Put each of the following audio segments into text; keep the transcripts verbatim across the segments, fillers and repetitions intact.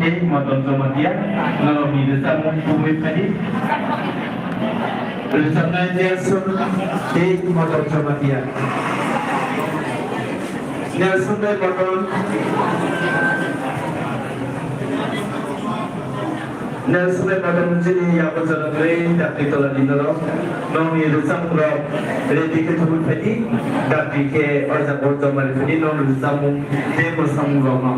Moton Jamatia, norokni rwchapmung kubui phadi. Rwchapnai Nelson tei Moton Jamatia. Nelson tei Moton. Nelson tei Moton chini yago jora kwrwi dakti tola di norok. Nokni rwchapmung rok ready khe thubui phadi. Dakti khe o jaga o joma ri phadi, nokni rwchapmung tei mwsamung rok no.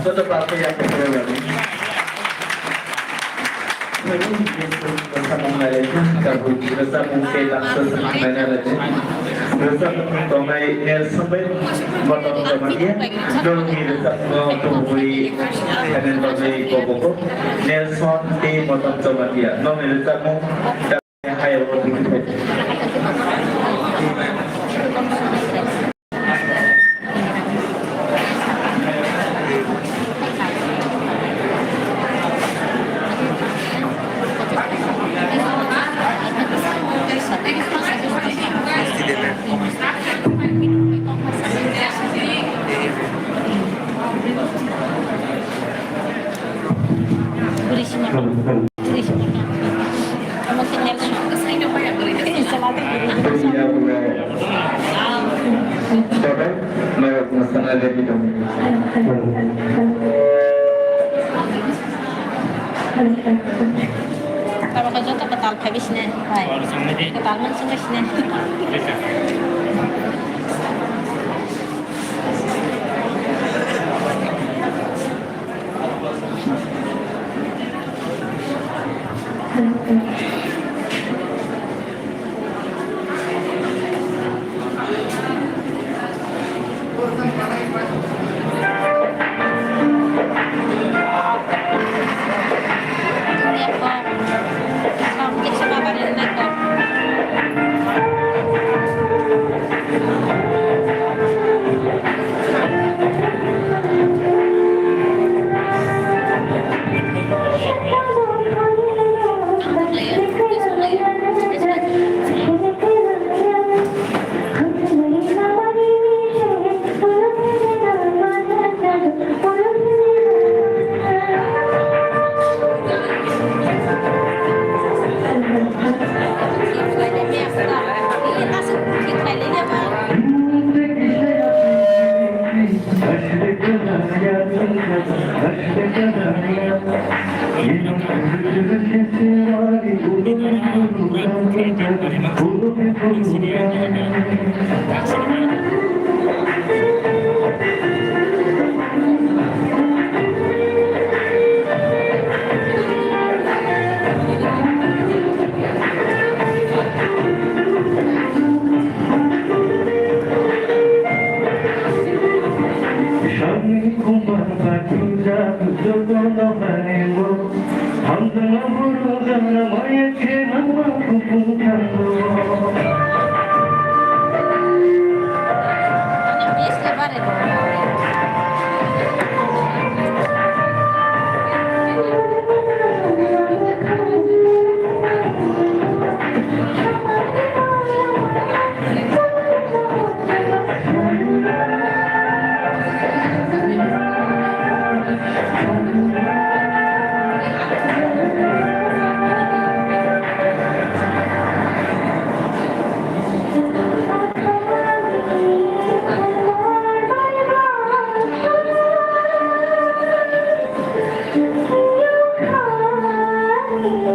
Joto party yang keseluruhan. Samung nai le, kabut rwchapmung tei baksa samung nai le. Rwchapmung tongnai Nelson bai Motom Jamatia, norokni rwchapmung tubui channel bagwi koboko Nelson tei Motom Jamatia, norokni rwchapmung. Tabuk joto kwtal phaibai sini, bai. Kwtal man sungwi sini. Thank you.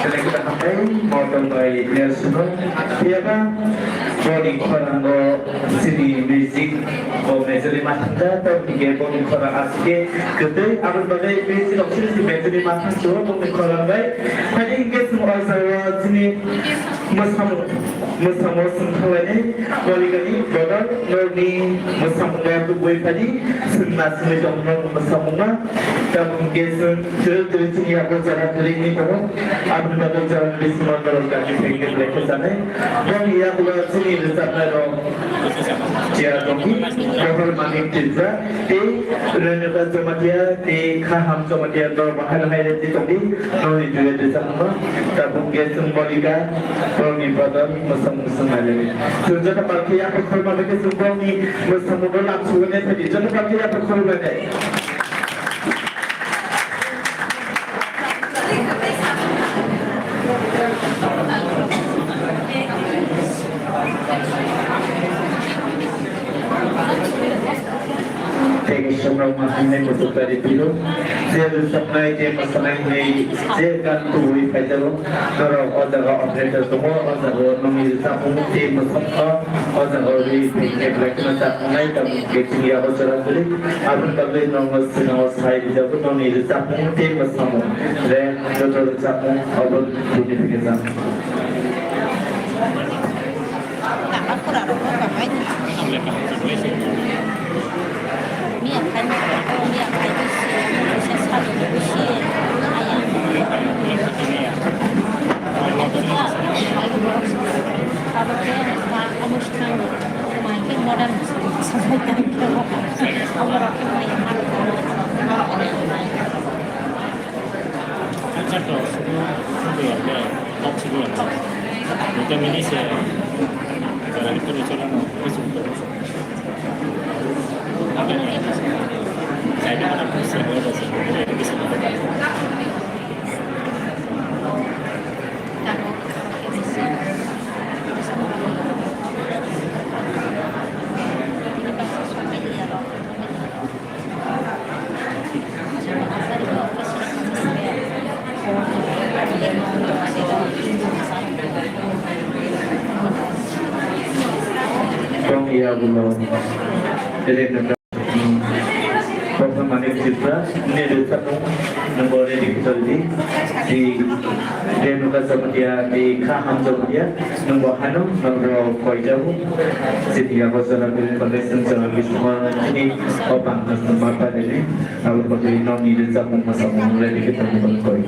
Belai kheno hambai, Moton bai Nelson no. Phiyaba boni khorango chini music bo majorly ma thangkha, tamni hwnkhe boni khorang aswk khe kwtwi, aboni bagwi music rok chini majorly ma thangkha boni khorang bai. Phaidi hwnkhe chwng o jaga o chini Mwsamung, mwsamung swng thanglainai, Molikani bodol norokni mwsamungno tubui phadi, swngna swngwi tongno mwsamungma, tamni hwnkhe chwng twrwk twrwk chini yago jora kwrwini tongo, aboni bagwi jorani bisingo norok kami phai khe belai khe chanai. Boni yagulo chini rwchapnairok Chair tongwi, Kohor Manik Tripura, tei Renuka Jamatia, tei Khaham Jamatia, norok bahai bahai rwdi tongdi, norokni duet rwchapmungno. Tabuk khe chwng Molika, norokni brother, mwsamung swng nailaini. Chwng joto palkhe yaphang khorma bai khe chwng borokni mwsamungno lam sugwi nai phaidi, joto palkhe yaphang khorma bai nai. Tei sumrok ma hinwi muchuk tari phiro, je rwchapnai, je mwsanai hinwi, je gan kubui phaijago, norok o jaga operator tongo, o jaga o nokni rwchapmung tei mwsakno o jaga o rwi phai khe belai kheno chaknai, tamni hwnkhe chini yago chwrairok, aboni bagwi nokno swkango sai rijak. Nokni rwchapmung tei mwsamung re joto rwchapmung obo tini phikijak. Tong ya bulo. Jadi, Professor Manik Tripura, nini rwchapmung nwngbo ready khe tongdi. Di Renuka Jamatia, di Kha Ham Jamatia, nwngbo hano, nwngbo koijago. Chini abo jora bini foundation jora bisma chini o bangma sma pailini, abo bagwi nokni rwchapmung mwsamung ready khe tongdi koi.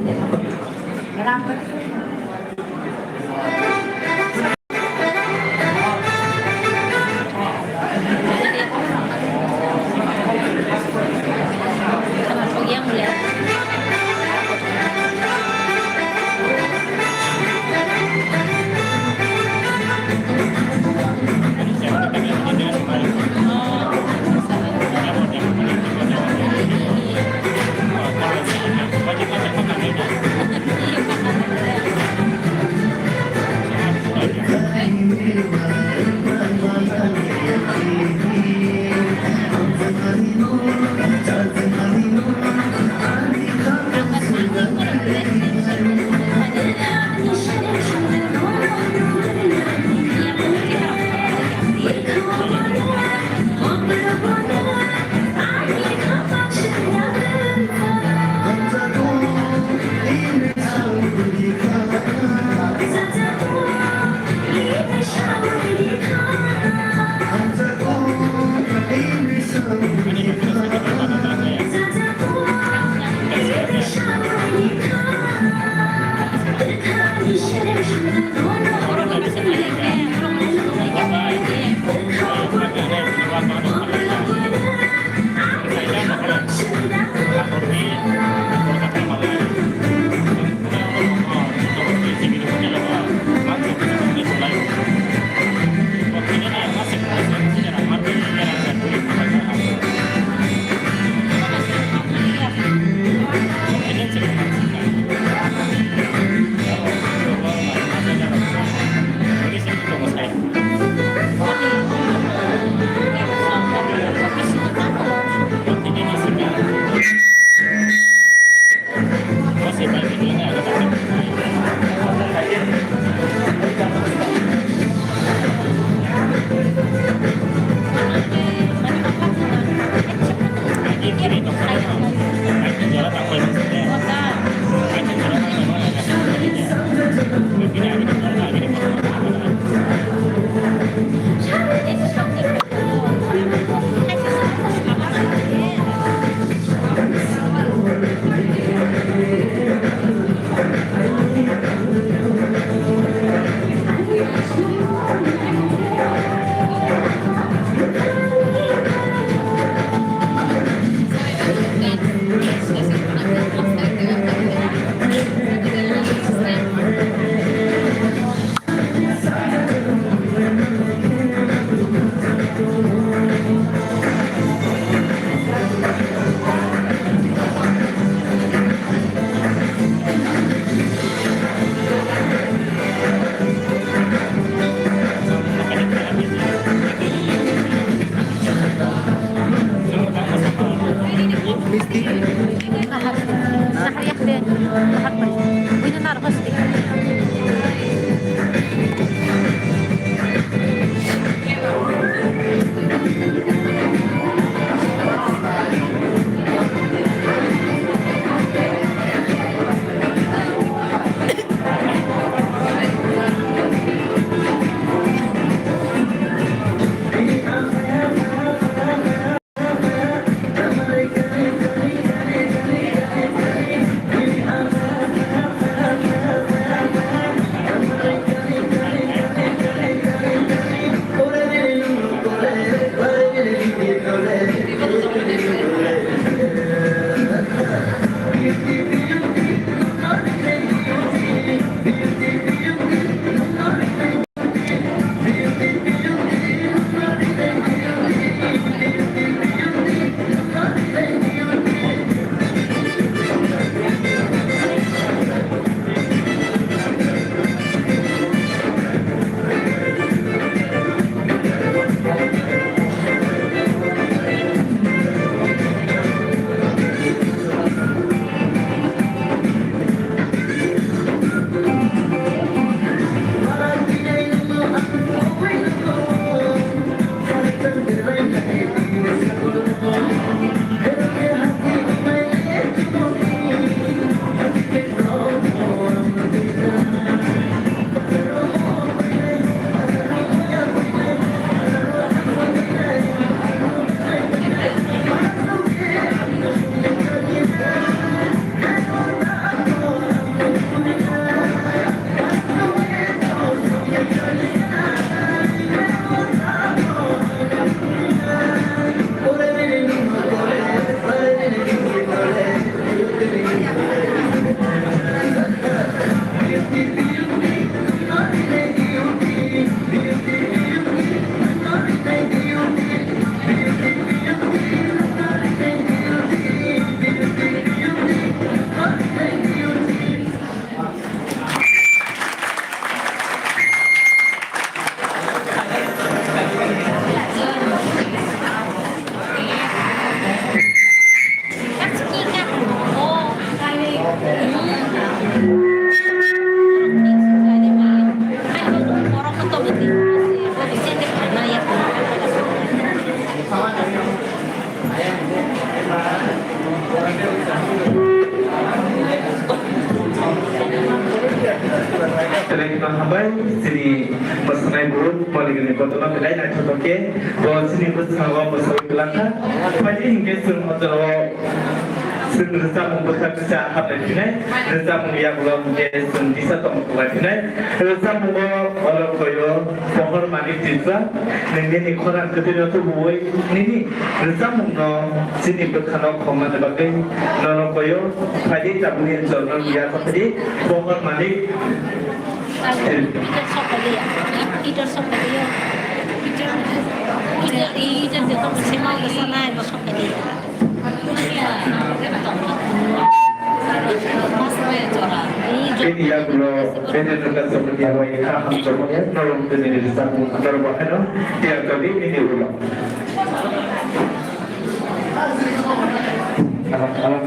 Polygon ni kotorma belai naithotok khe bo chini bwskango mwsawi kwlangkha. Phaidi hinkhe chwng o jorao chwng rwchapmung bwkha kisa haplai phinai. Rwchapmung yagulo hinkhe chwng kisa tongthok lai phinai. Rwchapmungo oro koyo Pohor Manik Tripura, nwng nini khorang kwthwino tubuwi nini rwchapmungno chini bwkhano khomna bagwi nono koyo. Phaidi tabukni chorno ya phaidi Pohor Manik. Ini ya bro, ini juga seperti apa yang kaham semuanya, tolong dengerin satu, tolong bahkan, tiap kali ini ulang. Alam, alam.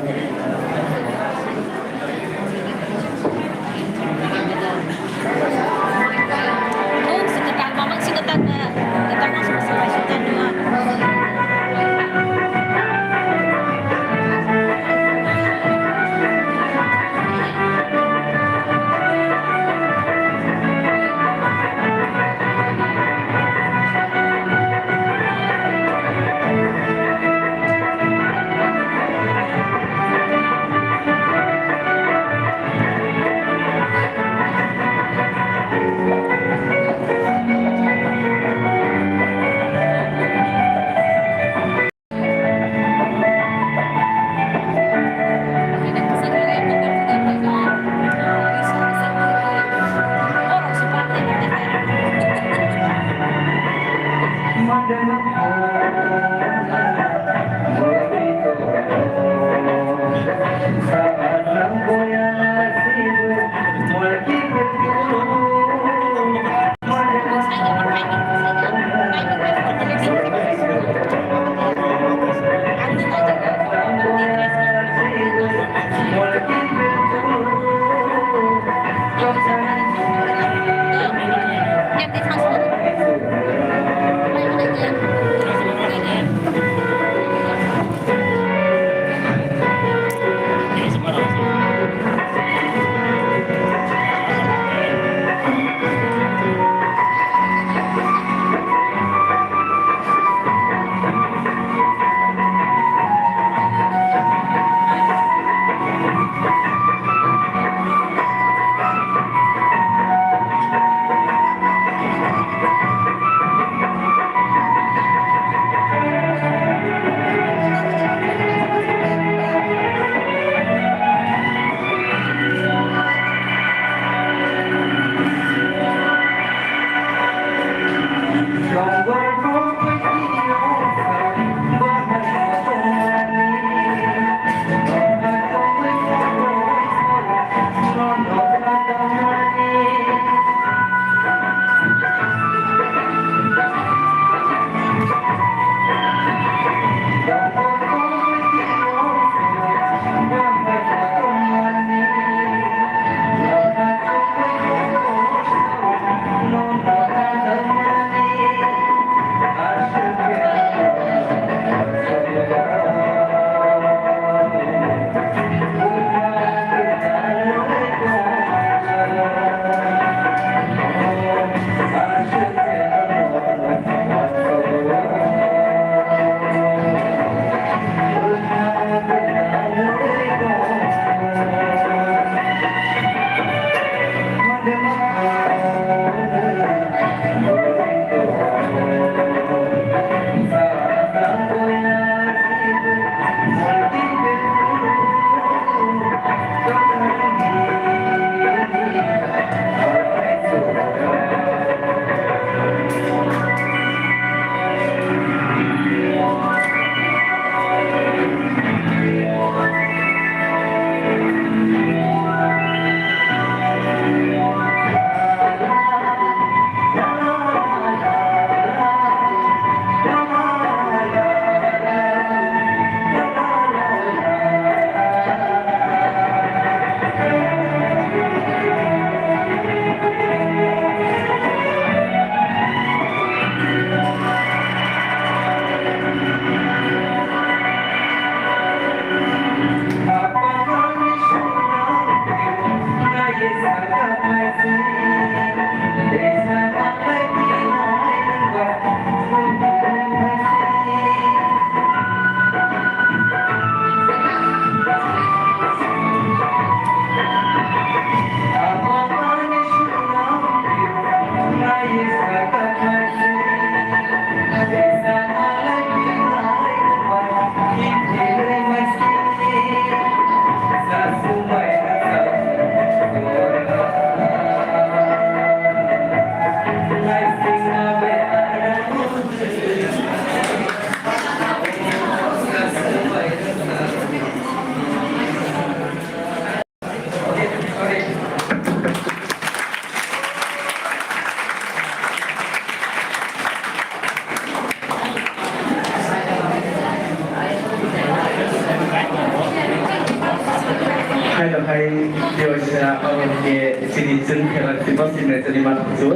Tei waisa abo hwnkhe chini chwng khe rang twibo simi chini ma thangsu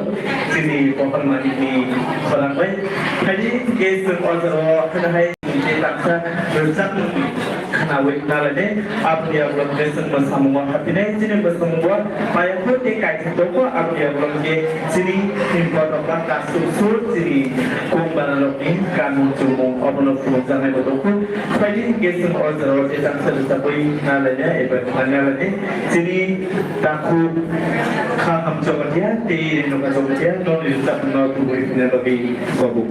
chini Bohol Manikni khorang bai. Phaidi hwnkhe chwng o jaga o haino hai hwnkhe taksa rwchapmung khnaui nalainai. Aboni yagulo hwnkhe chwng mwsamungo hapinai. Chini mwsamungo payokno tei kaithok tongo. Aboni yagulo hwnkhe chini himba tokma kasuk sur chini kung banarokni kanmung chumung obono phunukjaknai bo tongkhu. Phaidi hwnkhe chwng o jaga o tei taksa rwchapui nalainai eba khna nalainai. Chini takhuk kha hamchok ya tei reno kha chok ya nokni rwchapmungno tubui phina bagwi kobu.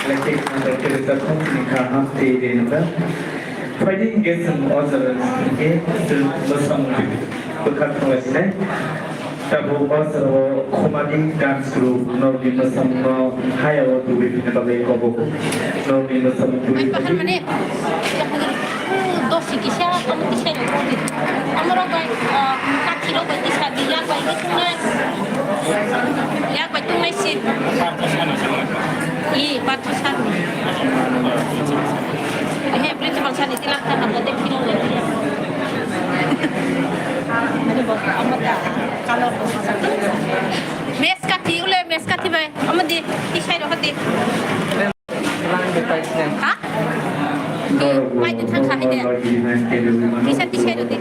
Electric Mother Teresa Khumsni kaham tei rinwkha. Phaidi hwnkhe chwng o jora hwnkhe chwng bwskango bwkha thanglasinai. Tabuk o jora o Khumadi Dance Group norokni bwskango hayao tubui phina bagwi kobok. Norokni bwskango tubui phai. Dosi kisa, omo kisa ni body. Omo rok bai, ah, kathi rok bai kisa di, yak bai kisa nai. Yak bai tungnai si. I, pathu sanu. He, principal sani tilak ta na bote phino le. Mes kathi ule, mes kathi bai. Omo di, tisai rok di. Ha? Pai de thang kha hai de. Kisa tisai rw de.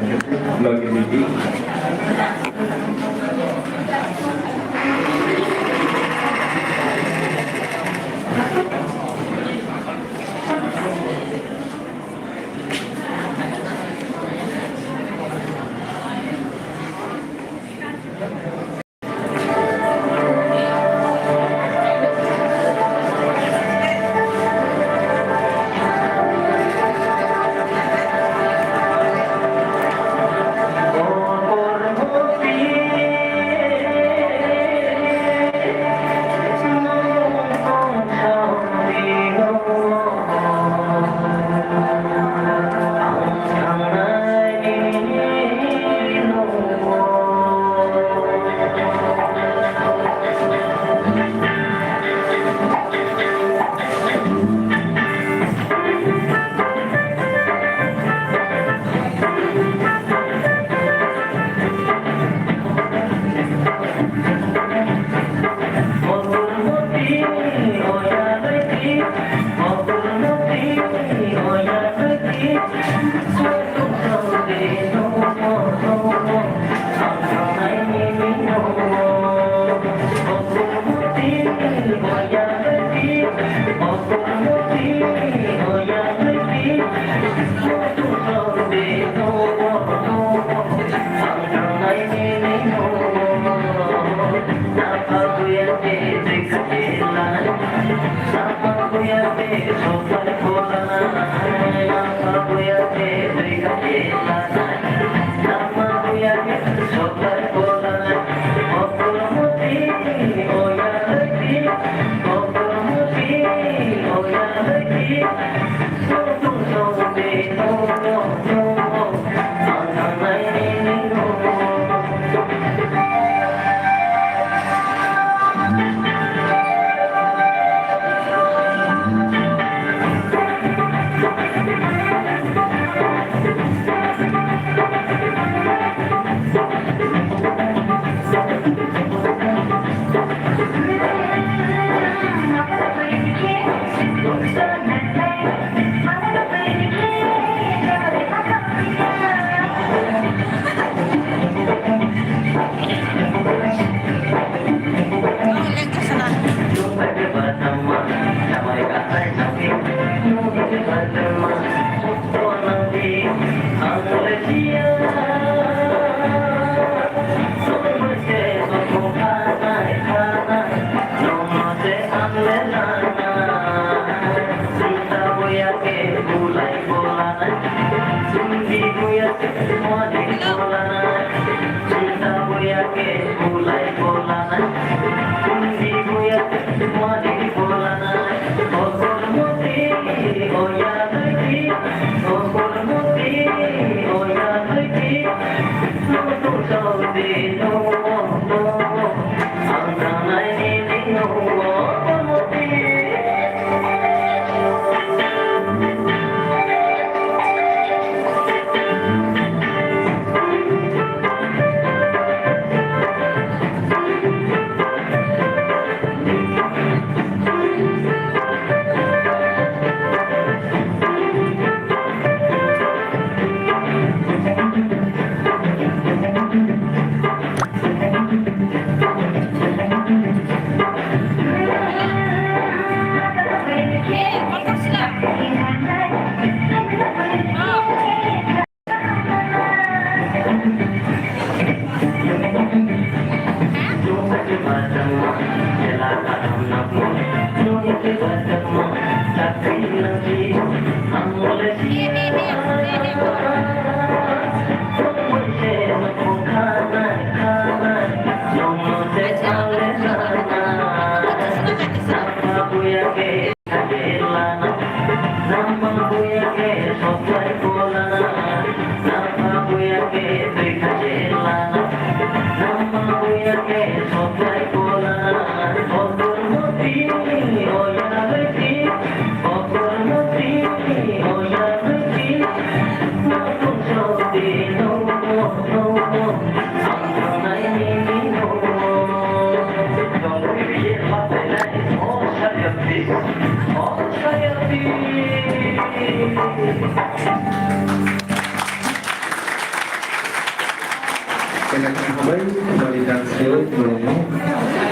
Kena khabai, bari dance show, promo.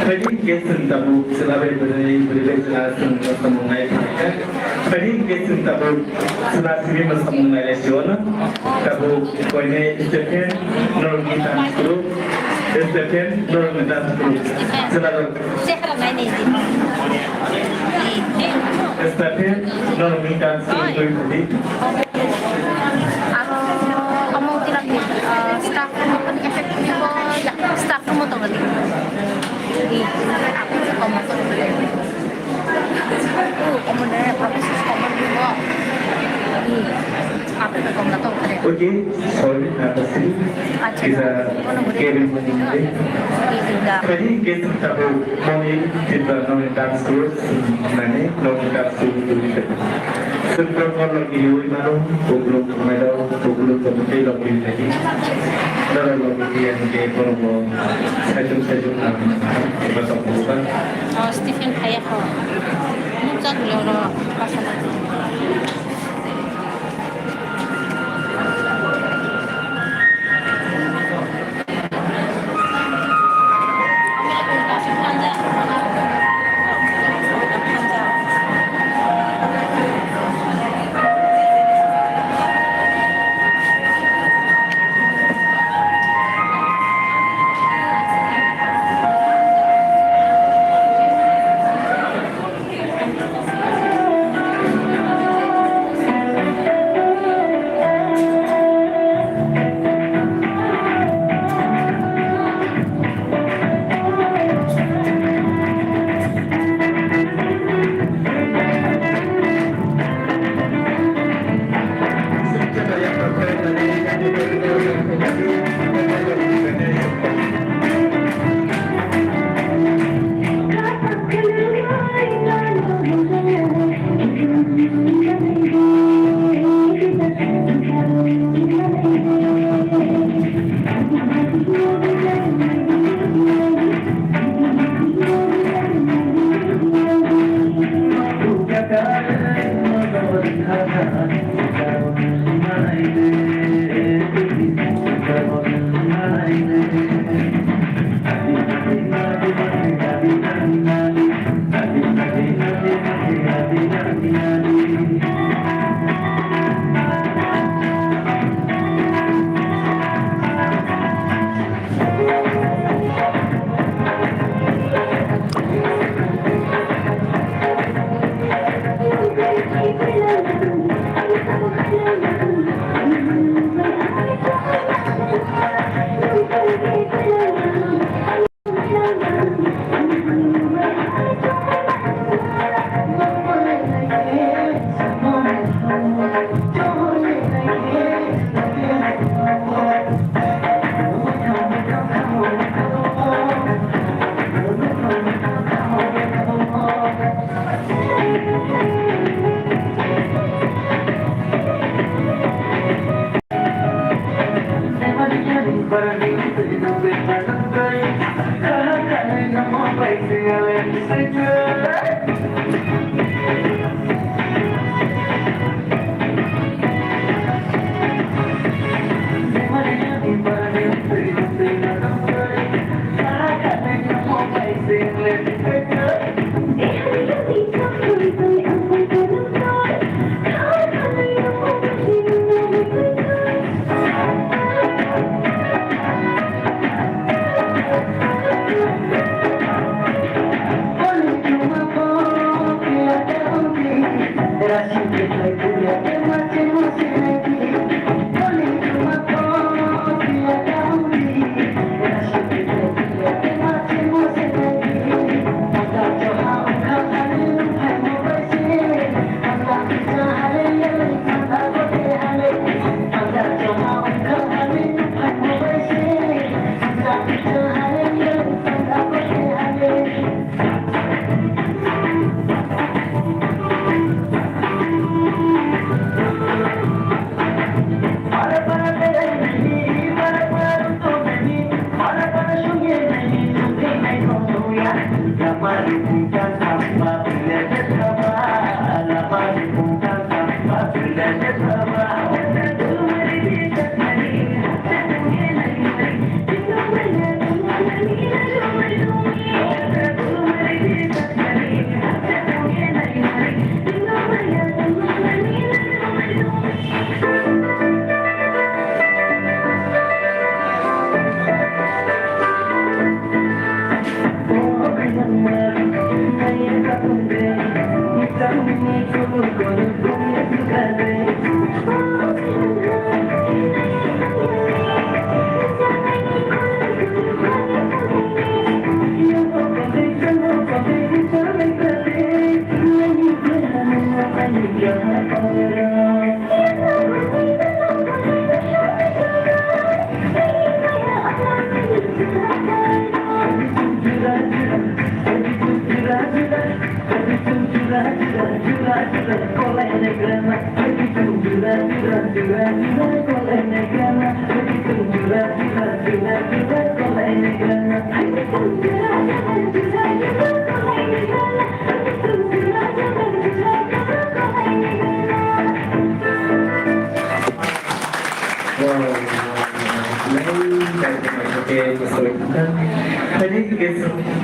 Tadi guest tabuk selabe beri beri sela seng samung nai pakai. Tadi guest tabuk sela sini samung nai lesiono. Tabuk koine Stephen, Normi dance group, Stephen, Normi dance group. Selalu. Stephen, Normi dance group tui tadi. Aro omo tilak ni, ah, staff room ni effect ni bo ya, staff room to ngali. Di, aku se kom masuk. Uh, omo ne professor kom ni bo. Di, apa ke kom na to kare. Okay, sorry, uh, Acha. Is a Kono guri. Kevin Mumbai. Di, di, da. Tadi guest tabuk moni Tipra Normi dance group. Nani, logi tak sudu itu. Sebelum kau logi yui malu, kukuluk kemedau, kukuluk kemedau logi lagi. Dara logi yang ke porobo, sajung sajung nam, ibadah bukan. Oh, Stephen Hayako. Nukjak loro pasal.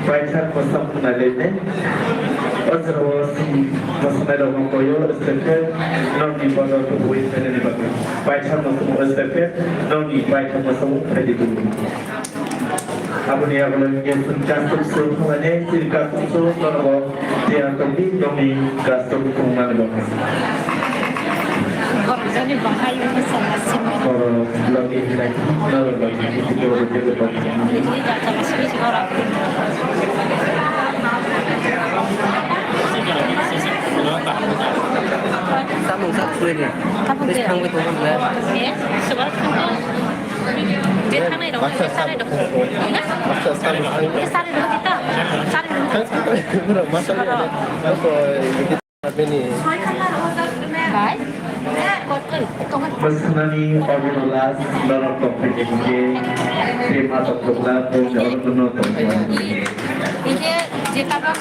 Paithak bwswk nailai nai. O jora o chwng mwswknai rok no koi o, step khe norok ni bodo tubuwi phainani bagwi. Paithak mwswk o step khe norok ni paithak mwswk o phaidi tubu. Aboni yagulo hwnkhe chwng custom show thanglainai, chini custom show norok bo tiyar tongdi, nokni custom thwngmani bagwi. Borok jani bahai wngkha sana simi. Borok logi hinai, norok logi hinai, borok jani bahai. Samung sak suwe ni. Tabuk de. Thangwi tongmani le. Eh, sebar thangwi. Je thangnai rok, je sarai rok. Masa sarai rok. Je sarai rok kita. Sarai rok. Masa ya. Masa ini. Bai. Kotkon, tongan. Bwskanani obono last norok tongphai khe, tei ma tongthokna tongthok no tongthok. Hingke je tabok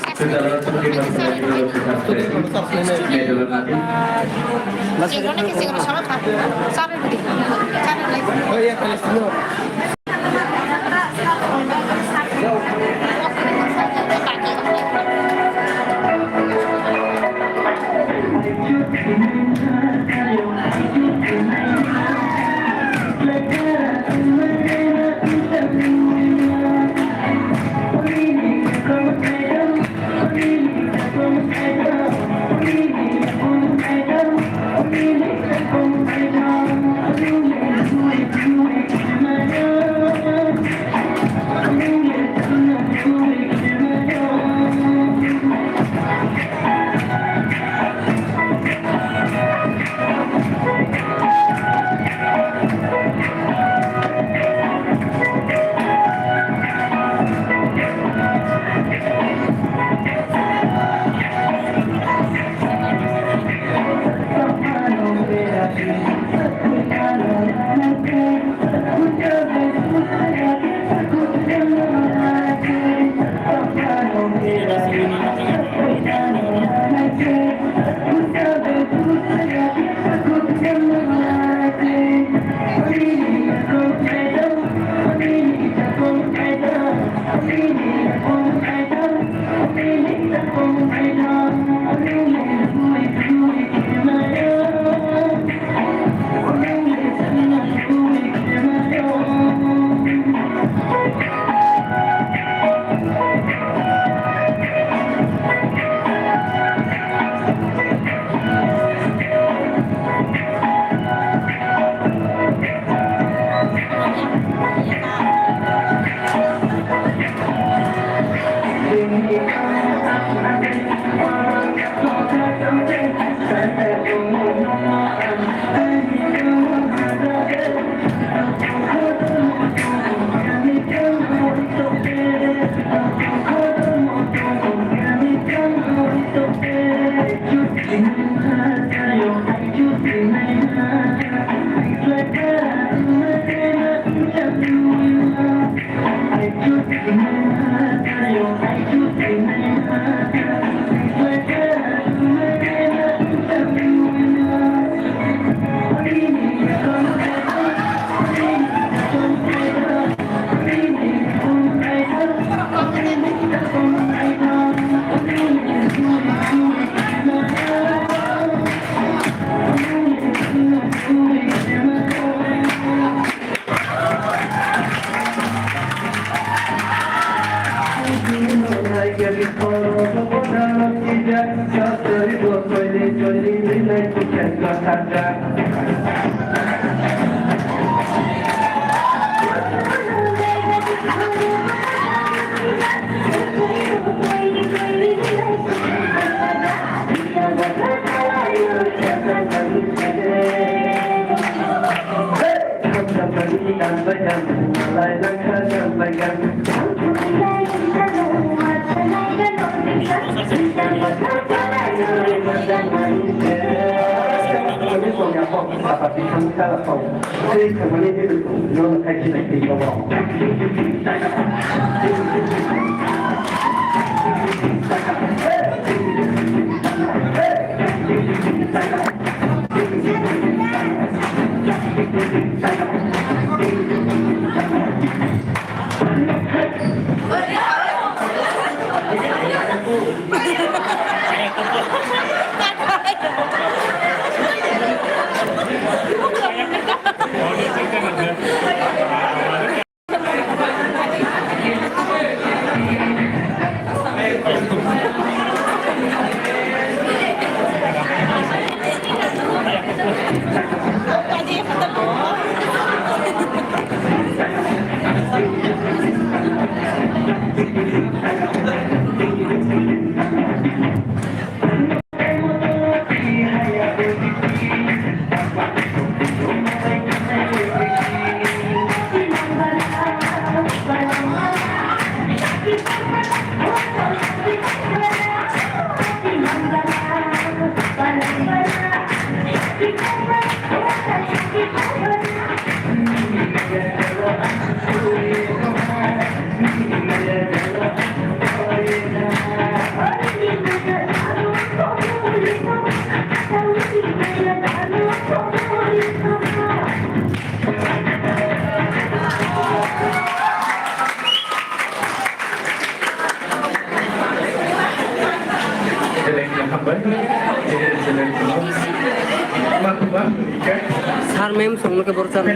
Sar mem songno ke borok chana.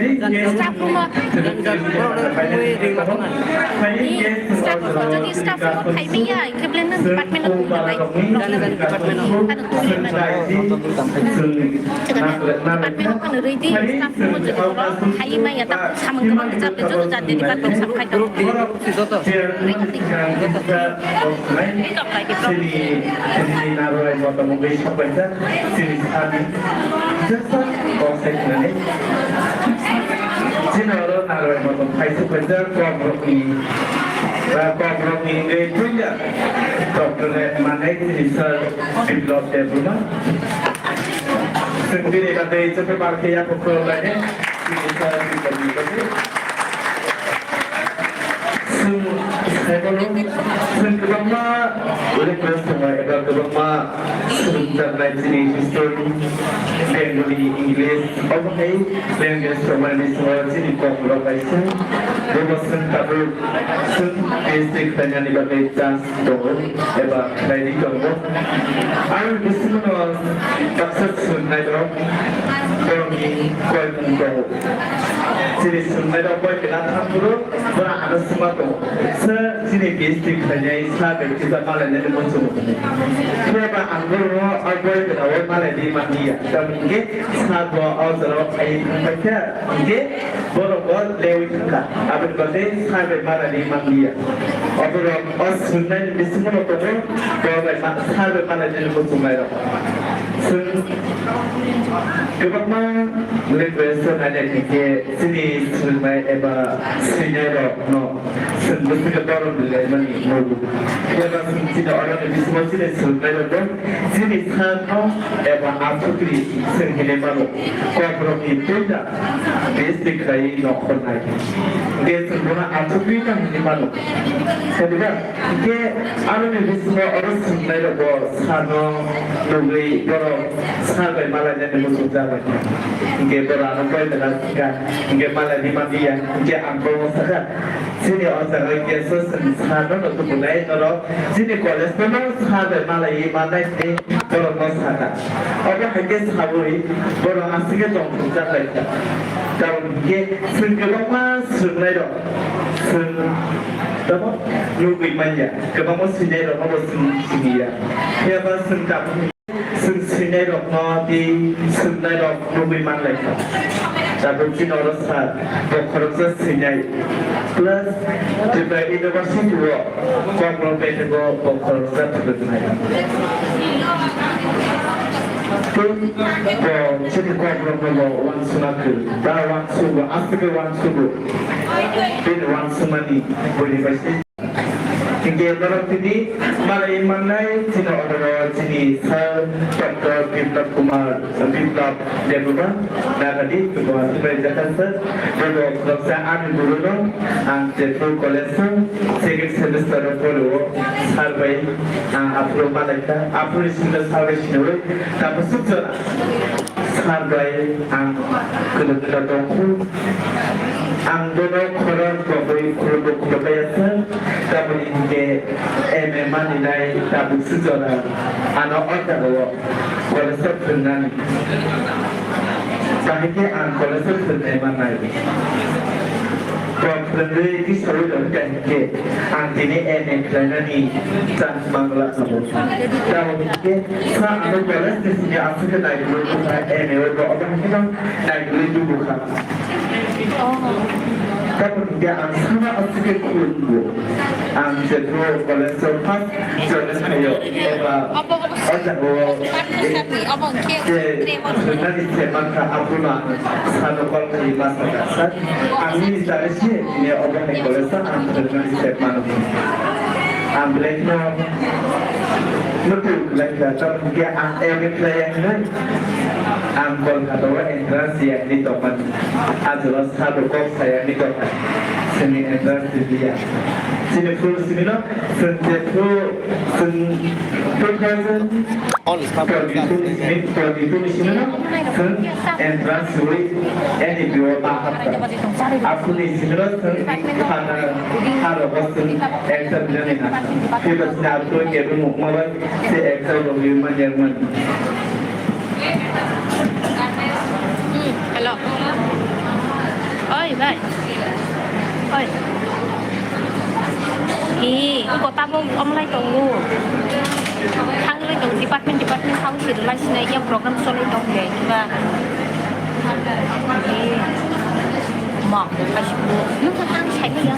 Staff room o. Staff room o, jodi staff room o phaimaya, hingke belai no department o tongmani. Jani jani department o. Ano tongmani. Department o phano rwi di, staff room o jodi borok phaimaya, ta samung kwbang khe chap joto jat department sam khai tongo. Joto. Chini, chini narwai motom wngwi sok paijak, chini sani jesa kok sai khnani. Chini oro narwai motom khai sok paijak, kok rokni, ba kok rokni wngwi puila doctorate manai chini sir Biplab Debbarma. Chwng bini bagwi chwngno bar khe yapha khulumlainai. Chwng, chwng kwbangma request tongo, eba kwbangma swrwngjaknai chini history, Bengali, English, obo hai language tongmani bisingo chini kokrok kaisa. Bobo chwng tabuk chwng P H D khlainani bagwi chance tongo eba khlaidi tongo. Ang bisingo baksa swrwngnai rok borokni koimung tongo. Chini swrwngnai rok koi kela thaphuru bora ano swma tongo. Sa chini P H D khlainai sa bai kisa malainai muchungo. Phiya ba ang borokno o koi kela o malaidi manliya. Tamni hwnkhe sa bo o jorao phai thangpaikha hwnkhe borok bo lewi thangkha. Aboni bagwi sa bai malaidi manliya. Oborok o swrwngnaini bisingo no tongo, bo bai ma-, sa bai malainani muchungnairok. Chwng kwbangma language o naina hwnkhe chini swrwngnai eba swinairokno chwng bwswkhe borom rwlaimani nugo. Phiya ba chwng chini oroni bisingo chini swrwngnairokbo chini sakno eba aswkni chwng hinwi mano, kokrokni puila besti khlaiwi nokhornai. Hwnkhe chwng bono aswkwi tang hinwi mano. Khadiba? Hwnkhe aroni bisingo oro swrwngnairokbo sano nugwi borok sa bai malainani muchungjago. Hwnkhe borok ano koi bela swngkha, hwnkhe malaini manliya, hwnkhe ang bono sakha, chini o jaga kesa chwng sano no tubunai norok, chini college no sa bai malaiwi mannai hinwi borokno sakha. Obo hai khe saui borok aswk khe tongthokjak lai kha. Karon hinkhe chwng kwbangma swrwngnairok chwng tamo nugwi manya, kwbangma swinairokno bo chwng siniya. Phiya ba chwng tabuk chwng sini Tei rokno tei swrwngnairok nugwi manlaikha. Tabuk chini oro sir, bo khoroksa swinai. Plus, Tripura University o Kokborok paithago bo khoroksa phwrwngnai. Tei bo chini Kokborokno bo uansukna kwrwi, da uansugo, aswk khe uansugo. Bini uansukmani buini bai se. Hinkhe norok tini malai mannai chini order o chini sir Doctor Biplab Kumar, Biplab Debbarma, Nagadi, Kumar Sibai Jakasa, Bobo Khoroksa ani guru no, ang Tepu College o second semester o poro o, sir bai ang aphuru malaikha, aphuru sino sir bai sino bai, tapos sukjora. Sir bai ang kwlwng kwlwng tongkhu. Ang bono khorang tongwi khulumbo khulumbai ya sir. Tamoni hinkhe M A maninai tabuk sujora ano o jagao college o phwrwngnani. Bahai khe ang college o phwrwngnai mannai. Bo phwrwngwi tisaui rwkha hinkhe ang tini M A khlainani chance mangla abo. Tamoni hinkhe sa ano college ni simi aswk khe naigulwi bukha, M A o bo obo haino naigulwi bukha. Tamoni hinkhe ang sama aswk khe khulumgo. Ang jephru college o first join khaio, eba o jagao je phwrwngnani se mankha, abono ang sano call khlaiwi ma sakha, sir, ang nini chari se tini obo hai college o ang phwrwngnani se mano. Ang belai kheno nukhung khlai kha, tamoni hinkhe ang M A khlai ya hinwi ang Kolkata o entrance ya hinwi tongmani. Ajolo sabo kok saya hinwi tongkha, chini entrance rwliya. Chini full simi no chwng jephru chwng two thousand twenty-two ni simi, twenty-two ni simi no chwng entrance rwui N E P o ma hapkha. Aphuru ni simi no chwng khana haro bo chwng exam rinani na. Phiba chini aphuru kebo mukma bai se exam rwui manya mani. Hmm, hello. Oi, bai. Oi. Ee, wngkha tabuk omlai tongo. Thanglai tongo, department, department thang se rwlai sinai, yang program cholai tong de, kiba. Ee. Ma, kaisa bo. Nung kha tang sai ya.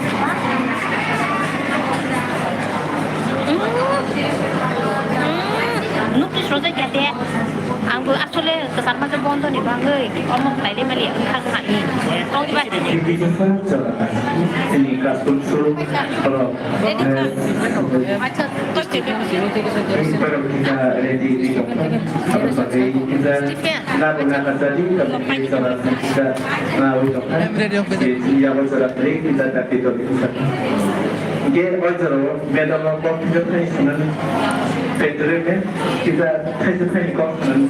Hmm. Hmm. Nung ki sojai kate. Ang bo asole kwchar masa bondo ni bagwi omo khlai le mali wngkha kha ni. Tong ba. Chini class room suru, oro, eh, Acha, to chebe. Ready, ready, ready. Abo bagwi kita na bo na ka jadi, kita na bo na ka jadi. Hingke o jorao madam o kok kisa thai swnam, petrol me kisa thaisa thai kok swnam.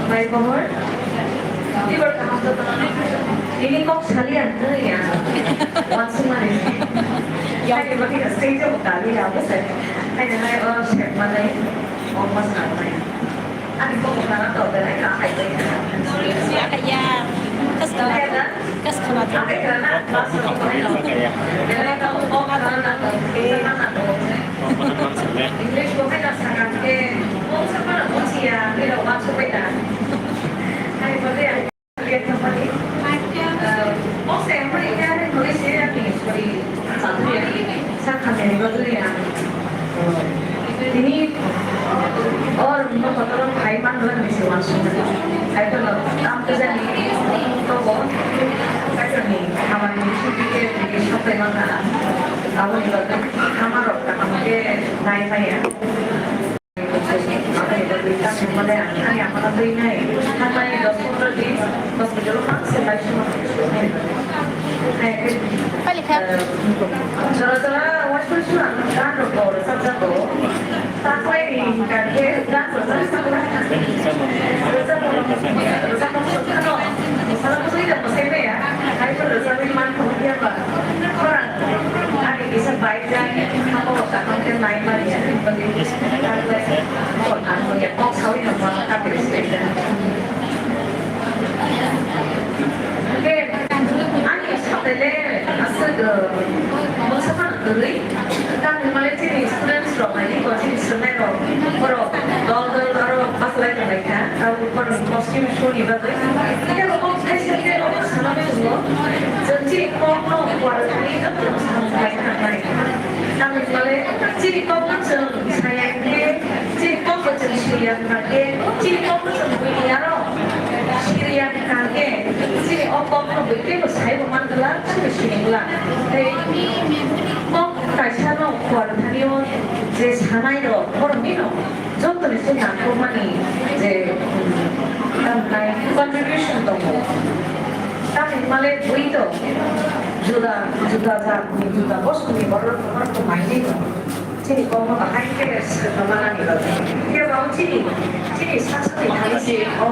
Mai Kohor, tibor kaham to tong. Ini kok salian tu ya. Wansung mani. Hai, berarti stage o kali ya, apa sih? Hai, hai, oh, siap mana ya? Oh, mas apa ya? Ani kok mana tau, dan ai ka hai bai. Siya kaya. Kas kana. Kas kana. English ko hai na sakang ke. Kok sa mana kok siya, ni lo wa su bai da. Hai, boleh ya. Tini or no kotor khai man doi ni se wan sung. Hai to no tam to jani to bo. Hai to ni hamar ni shuti ke ni shope man na. Abo ni to hamar rok ta ke nai maya. Kosom soni bagwi. Tei bo kok thaisa khe obo sana tongo. Chwng chini kokno kuar thani joto samung khlai thangnai. Tamni hwnle chini kokno chwng saya khe, chini kokbo chwng siriya hwnkha khe, chini kokno chwng buini aro siriya hwnkha khe, chini o kokno bui teibo saibo man glak, chini sini glak. Tei kok kaisano kuar thani o je sanai rok, borok nino Jotoni se nangkukmani je, um, tamni contribution tongo. Tamni hwnmale bui to juda, juda jatni, juda bosongni borok, borok to maini tongo. Chini kokno bahai khe swrwngna manani bagwi. Kebo chini, chini sak sakni thani se o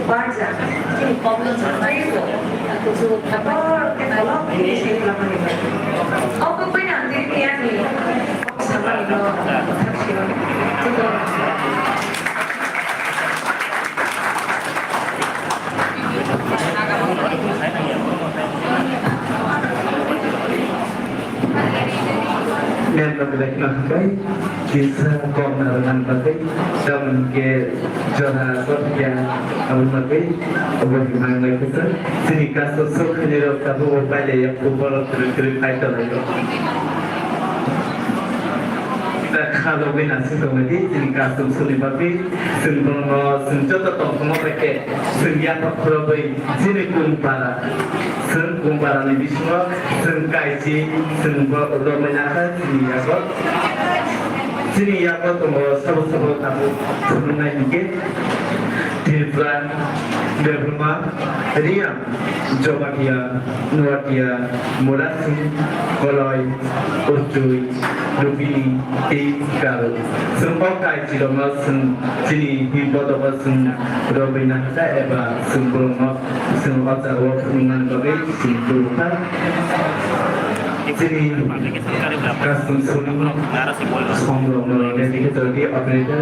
barja, chini kokno chwng teibo kuchuk kotor khe kolok khe se lamani bagwi. O kwbwi nang di ani Nel no belai kheno hambai, kisa kok na rwna bagwi, tamoni khe jora kothya aboni bagwi, obo himang lai kisa, chini kaso sok khani rok tabuk bo pailai ya, borok kwrwi kwrwi phai tonglai rok. Kha logwi nasing tonglaidi, chini custom soni bagwi, chwng bono, chwng joto tongthokma bai khe, chwng yapha khorogwi, chini Kumpara, chwng Kumpara ni bisingo, chwng kaisi, chwng bo romwi nakha, chini yago, chini yago tongo, sabo sabo tabuk, chwng nai hwnkhe, Tripura, Debbarma, Reang, Jamatia, Nuatia, Murasing, Koloi, Urchui, Lubini, tei Garo. Chwng o kaisirokno chwng chini himbotobo chwng rwgwi nahakha eba chwng borokno chwng o jagao phunuknani bagwi chwng phunukha. Chini custom soni songrokno ready khe chwrwdi operator.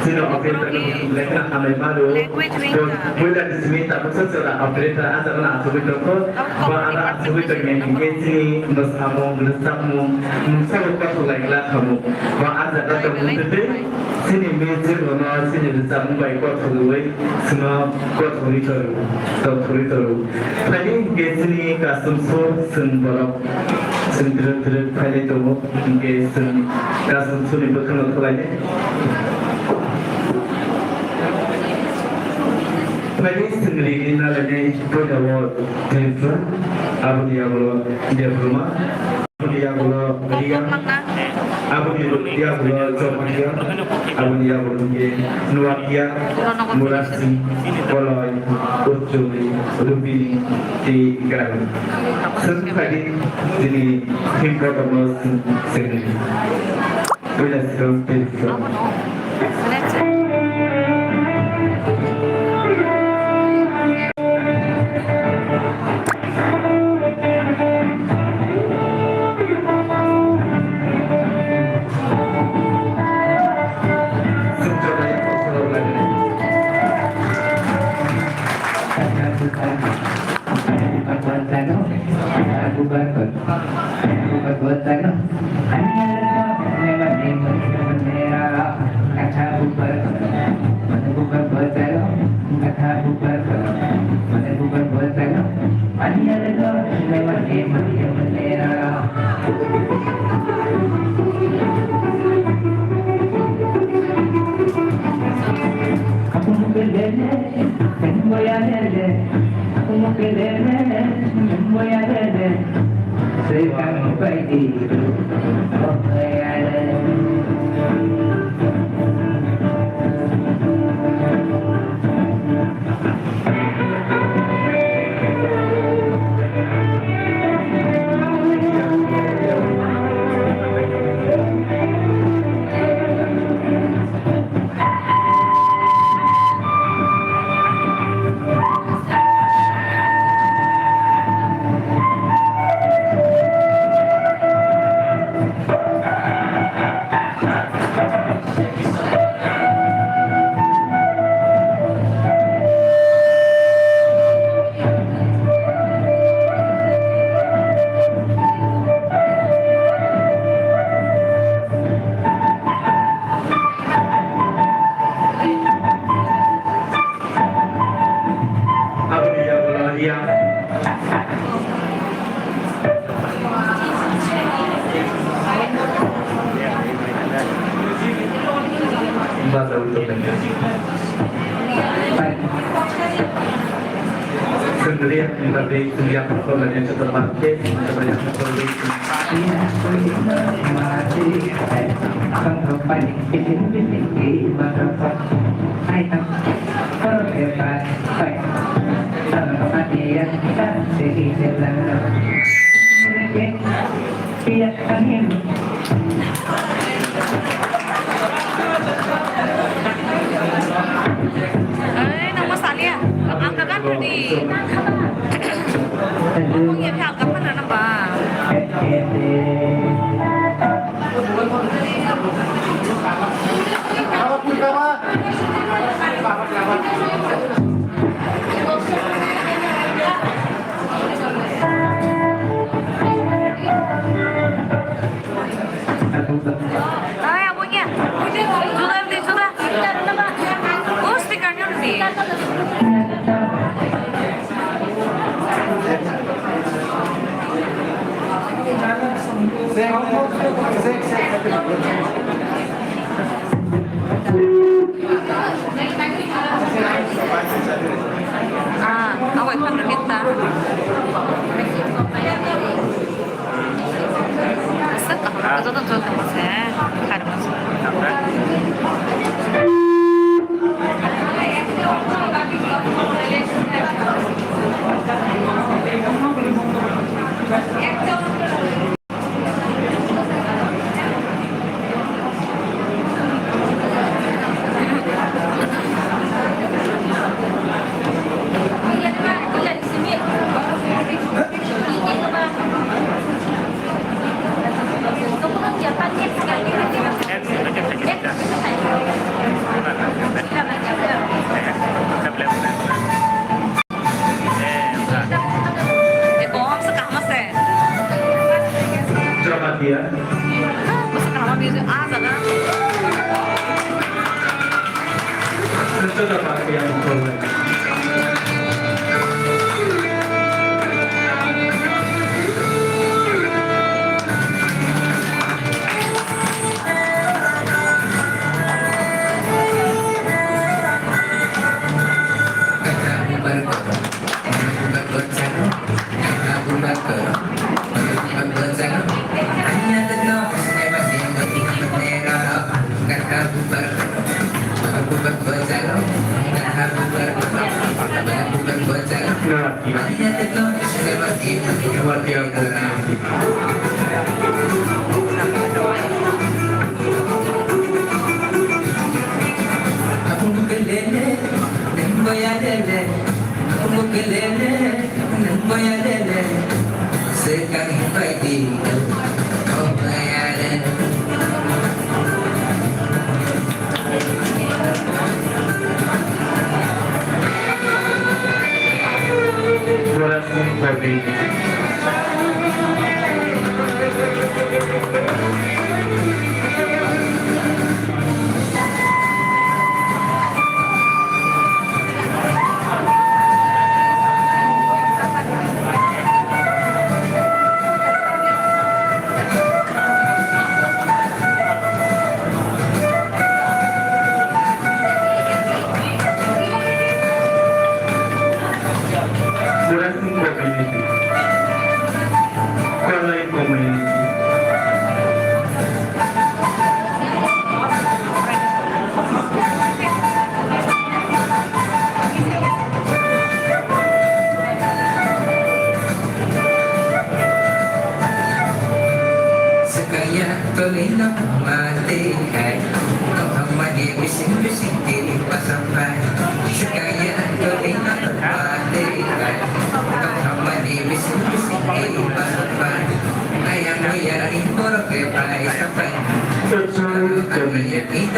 Chini operator no buchung lai kheno hambai mano. Bo puila ni simi tabuksa chwla operator ah jagano achugwi tongkho. Bo ano achugwi tongya hinkhe chini mwsamung, rwchapmung, mungsa bo kothok lai glak khamu. Bo ah jaga tongmung twi twi chini music rokno chini rwchapmung bai kothogwi chwngno kothogwi toru, tongthogwi toru. Phaidi hinkhe chini custom show chwng borok chwng twrwk twrwk phailai tongo, hinkhe chwng custom show ni bwkhano thwlainai. Phaidi chwng rini nalainai puila o Tripura, aboni yagulo Debbarma, aboni yagulo Reang, aboni yagulo Jamatia, aboni yagulo hinkhe Nuatia, Murasing, Koloi, Urchuli, Lubini, tei Garo. Chwng phaidi chini himbotobo chwng chengni. Puila sirok tei sirok. Eh, nang mo salia. Ang kakan tadi. Ang ya kha kapan na ba? Ay, abonya. Sudah, sudah. Oh, stikernya udah. Ah, awai phan rwkhe ta. Aswk kaham khe joto joto se kharma se. Eko, ang sa kaham ase. Dramatia. Ah, ang sa kaham ase. Ah, sana. Ito na ba kaya ang program? Murasing community, Kolai community. Swkangya tolino mate kai, tongthokmani bising bising tiri pasampai. Swkangya tolino mate kai, tongthokmani bising bising tiri pasampai. Ayang ayang ni borok ke pai sampai. Churchill community.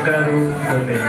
Garu Gomez.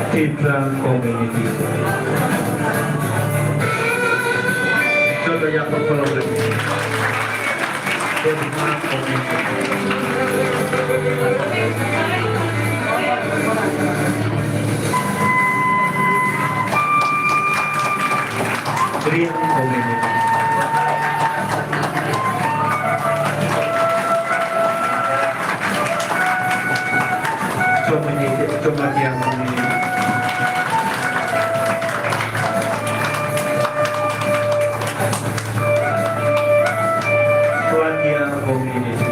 Tipra community. Joto yapha khulumdi. Debbarma community. Korean community. Chomani, Chomatia community. Chomatia community.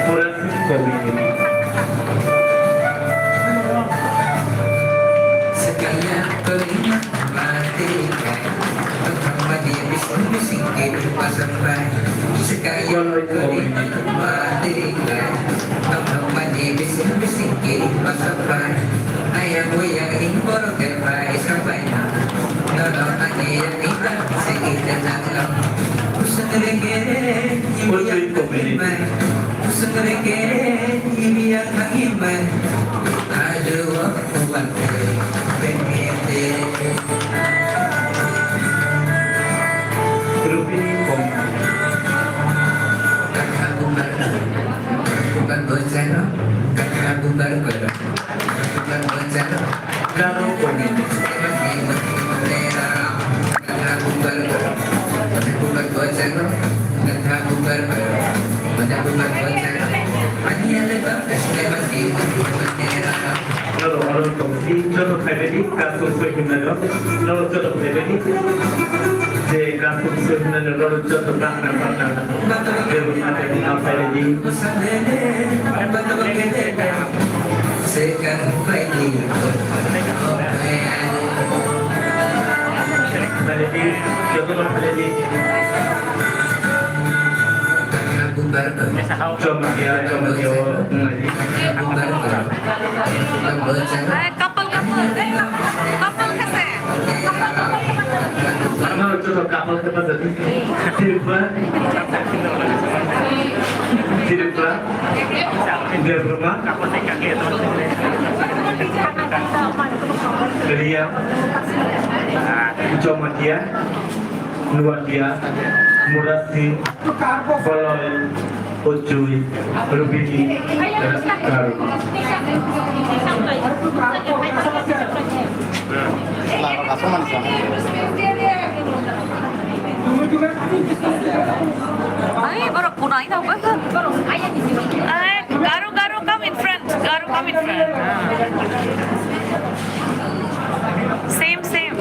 Murasing community. Yoloi community. Ultui community. Rupini community. Garo community. Norok oro tongsi joto phaimani kasuk soi himnai rok, norok joto phaimani je kasuk soi himnai rok, norok joto kahna kahna. Debbarma Debbarma phaimani. Chomkia, chomkia, o, ngai. Ay, couple, couple, couple kasi. Ano, ito sa couple ka pa sa Tripura? Tripura? Debbarma? Ria? Jamatia? Nuatia? Murasing? Boloi? Uchui, Rubini, Garu. Ai, borok kunai tau ba. Ai, Garu, Garu, come in front. Garu, come in front. Same, same.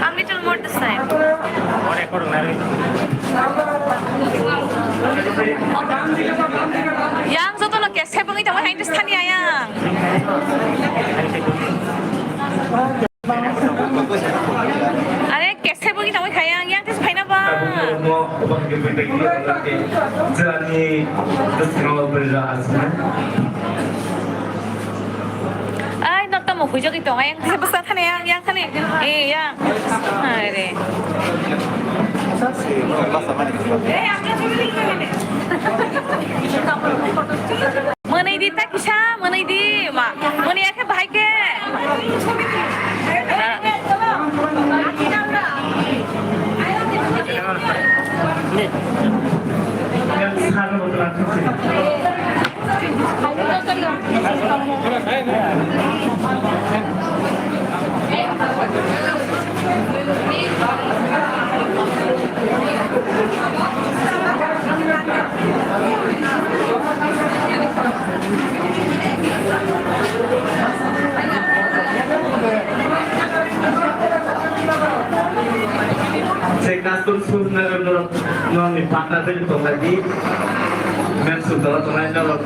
Ang little more this time. Yang joto no kesep wngwi tongwi hai thani ayang. Are kesep wngwi tongwi khayang yang tis phaina ba. Obo hwnkhe buini bai khe wngkha khe jwlani bwskango bwrwi rok aswknai. Ai, nok tamo huijagwi tongo, yang bwsa thani, yang, yang thani. Eh, yang. Hai re. Mwnwi di ta kisa, mwnwi di ma. Mwnwi ya khe bahai khe. Cheknathpur Surnagar norok norokni partner bai tonglaidi. Men sudara tongnai norok.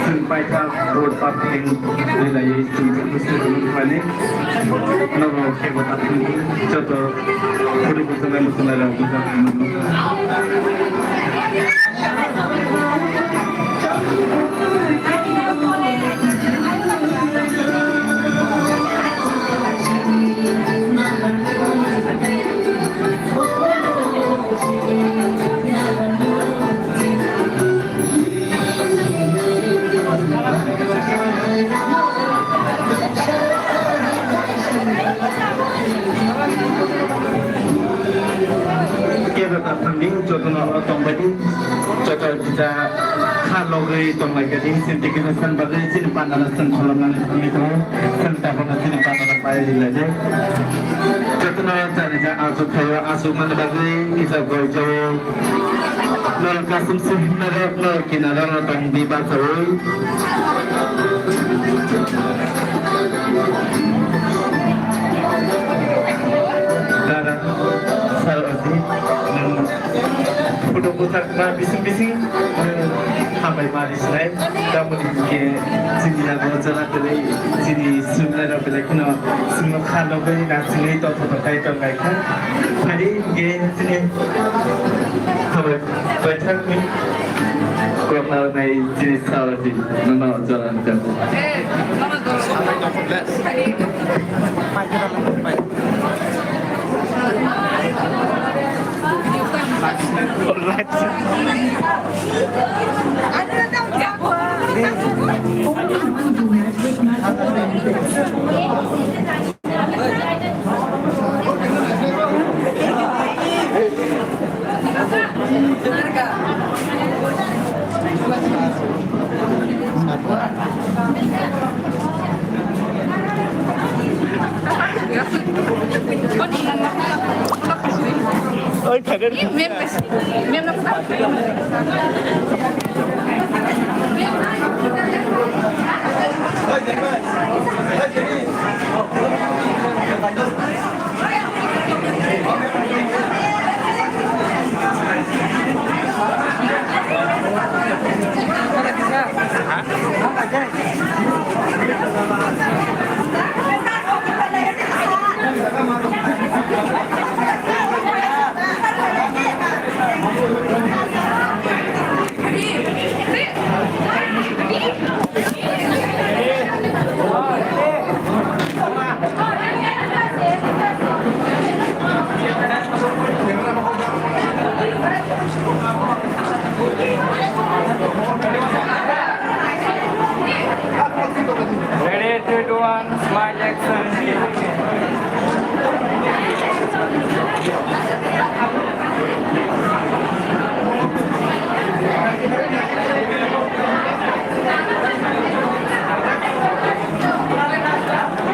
Chwng paithak vote patheng rwlaiwi chwng chwng khe swrwngmani. Nogo kebo takhwini joto phuru bwswk muchunai rok bwswk. Kebo takhwini jotono oro tongbaidi, joto kisa kha logwi tonglaikha di, chini ticket san bagwi chini pandana chwng kholomnani thangwi tongo, chwng tabukno chini pandana pai rilai de. Jotono chari ja aswk khaio, aswk mani bagwi kisa goi jago. Nol kasum se himna rok nol kinaro no tong di bachawi. Dara, sal odi, nung photo buthak ma bising bising, nung hambai mari sinai. Tamoni ke chini na bo jala tele, chini sumna rok bele kuno sumno kha logoi na chini to to kai to kai kha. Hari ke chini hambai. Paithakni koknarnai chini salati nono jalan jago. Oi, thangwi. Ready, three, two, one, smile, action.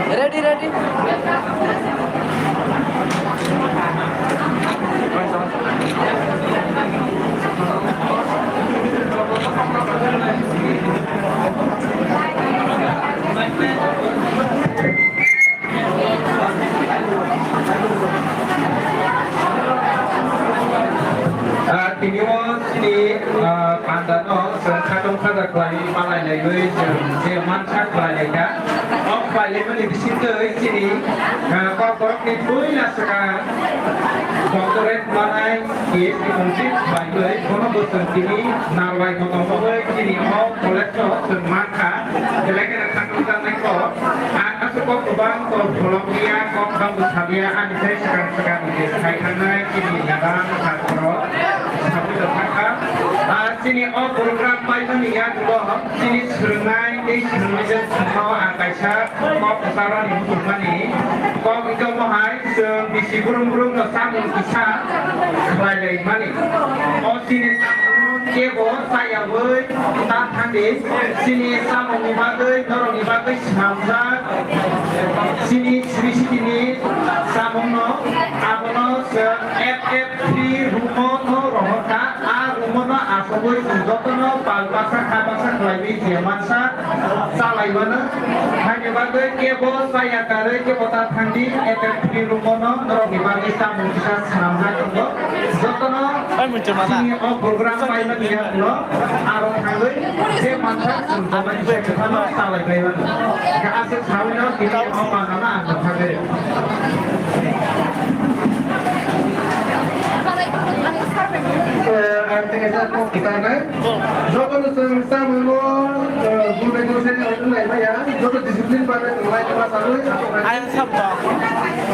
Ready, ready. Ah, tini o chini, ah, panda no chwng khatung khaja khlai malai laiwi chwng je mansa khlai lai kha. O khlai lai mani bisingtwi chini, ah, kok borok ni puila swkang doctorate manai K S T complete bai bai bono bo chwng tini narwai kotor bagwi chini o college o chwng mankha. Belai kheno khatung janai kok. Ang aswk kok kwbang kok bolong ya, kok bang bwsam ya, ani sai swkang swkang ni sai thangnai chini gadang kha borok sabwi rok thangkha. Ah, chini o program bai mani yagulo chini swrwngnai tei swrwngnaijak thangno ang kaisa kok kwcharo ni muchungmani kok wngkha omo hai. Chwng bisi brum brum no chamung kisa khlai lai mani. O chini chamung kebo chayawi ta thangdi. Chini chamung ni bagwi, norok ni bagwi swnamjak. Chini sri sri ni chamung no, abono chwng F F three room o no rohor kha. A room o no asogwi chwng joto no pal baksa kha baksa Khlaimani je mansa chalaimano, haini bagwi kebo chaya karwi kebo ta thangdi, F F P room-o no norokni bagwi chamung kisa swnamjak tongo. Jotono chini o program paimani yagulo aro thangwi je mansa chwng tongmani se kwthangno chalaibaimano. Khe aswk sawino tini o manano ang kwthagwi rw. Eh, ang tini sa kok kitanai. Jotono chwng samungo, eh, gulmeno se wng lai maya. Joto discipline bai bai lai ma sawi. Ayang sabdo.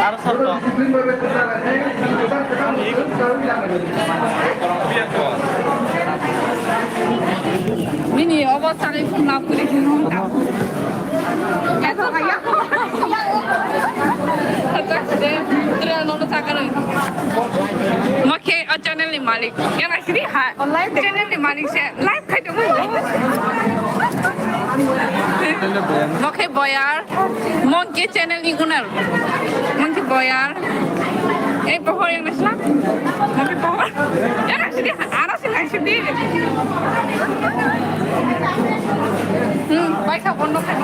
Aro joto sabdo. Discipline bai bai kwtal lai. Kwtal kwtal chwng sawi lang lai. Bini obo sanai phone lab kuri khe nung ta. Mo khe o channel ni malik. Yang asli ha. Channel ni malik se live khai tong. Mo khe boyar. Monkey channel ni owner. Monkey boyar. Eh, pohor yang nasla. Monkey pohor. Yang asli, aras yang asli. Hmm, baik sa bondo khai.